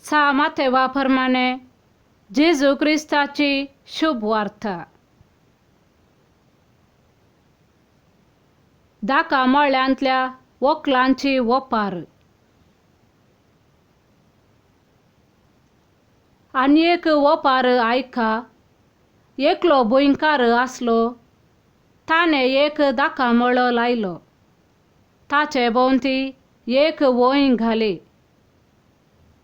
सा माथेवा प्रमाणे जेजू क्रिस्ताची शुभ वार्ता. दाका मळ्यांतल्या वकलांची ओपार. आनी एक ओपार आयका. एकलो भुंयकार आसलो, ताणें एक दाका मळो लायलो, ताचे भोंवती एक वंय घाली,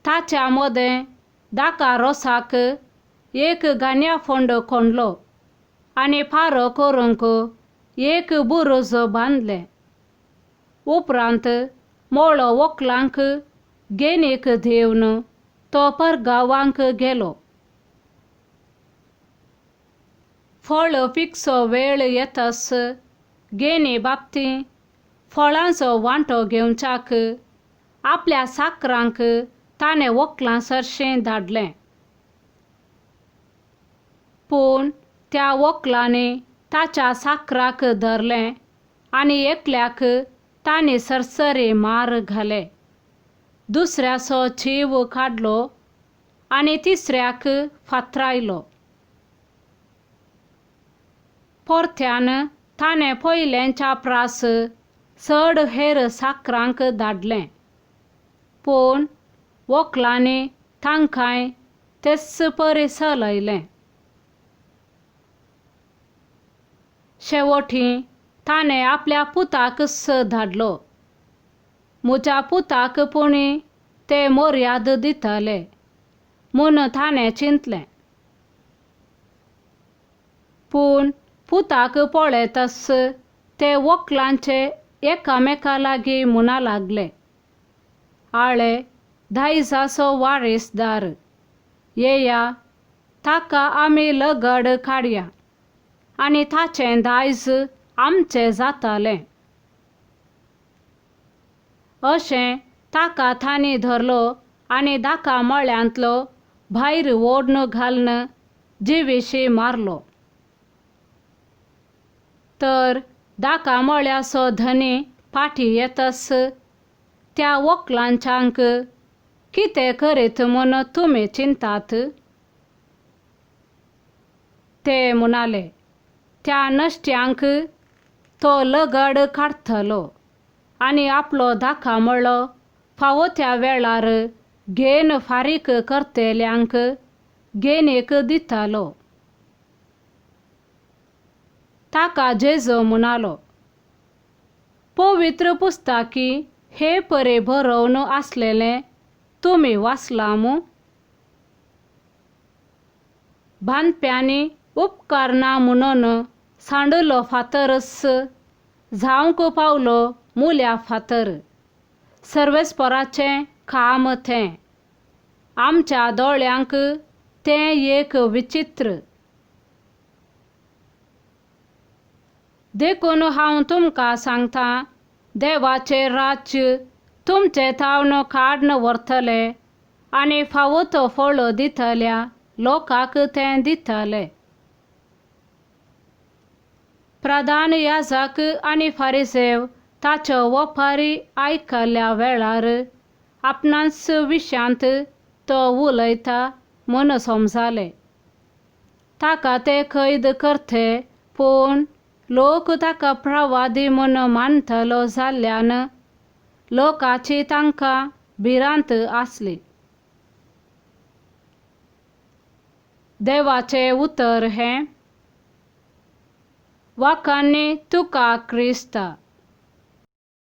ताच्या मदें दाका रोसाक एक गान्या फोंड कोंडलो आनी पारो करूंक एक बुरुज बांदलें. उपरांत मळो वकलांक गेनीक धेवन तो परगांवांक गेलो. फळ पिकचो वेळ येतस गेनी बाबती फळांचो वांटो घेवच्याक आपल्या साकरांक ताणें वकलां सरशीं धाडलें. पूण त्या वकलांनी ताच्या साकराक धरलें आनी एकल्याक तांणी सरसरी मार घाले, दुसऱ्याचो जीव काडलो आनी तिसऱ्याक फातरायलो. परत्यान ताणें पयलेंच्या प्रास चड हेर साकरांक धाडलें, पूण वकलांनी तांकांय तेच परी चलयलें. शेवटी ताणें आपल्या पुताकच धाडलो. म्हज्या पुताक पुणी ते मर्याद दितले म्हूण ताणें चिंतलें. पूण पुताक पळयतच ते वकलांचे एकामेका लागीं म्हणा लागले, आळे दायजाचो वारीसदार येया, ताका आमी लगड काडया आनी ताचें दायज आमचें जातालें. अशें ताका तांणी धरलो आनी दाका मळ्यांतलो भायर ओडून घालून जिविशी मारलो. तर दाका मळ्याचो धनी फाटी येतस त्या वकलांच्यांक कितें करीत म्हूण तुमी चिंतात? ते म्हणाले, त्या नश्ट्यांक तो लगड काडटलो आनी आपलो दाका मळो फावो त्या वेळार घेन फारीक करतल्यांक घेनीक दितलो. ताका जेजू म्हणालो, पवित्र पुस्तकी हे परे बरोवन आसलेलें तुमी वाचलां मूं? बांदप्यांनी उपकारना म्हणून सांडलो फातरच जावंक पावलो मुल्या फातर. सर्वेस्पराचें काम तें, आमच्या दोळ्यांक तें एक विचित्र. देखून हांव तुमकां सांगता, देवाचें राज्य तुमचें थावन काडून व्हरतले आनी फावो तो फळ दितल्या लोकांक तें दितले. प्रधान याजक आनी फारिसेव ताच्यो ओपारी आयकल्ल्या वेळार आपणाच विशयांत तो उलयता म्हूण समजाले. ताका ते कैद करते, पूण लोक ताका प्रवादी म्हूण मानतलो जाल्ल्यान लोकांची तांकां भिरांत आसली. देवाचें उतर हें वाखांनी तुका क्रिस्ता.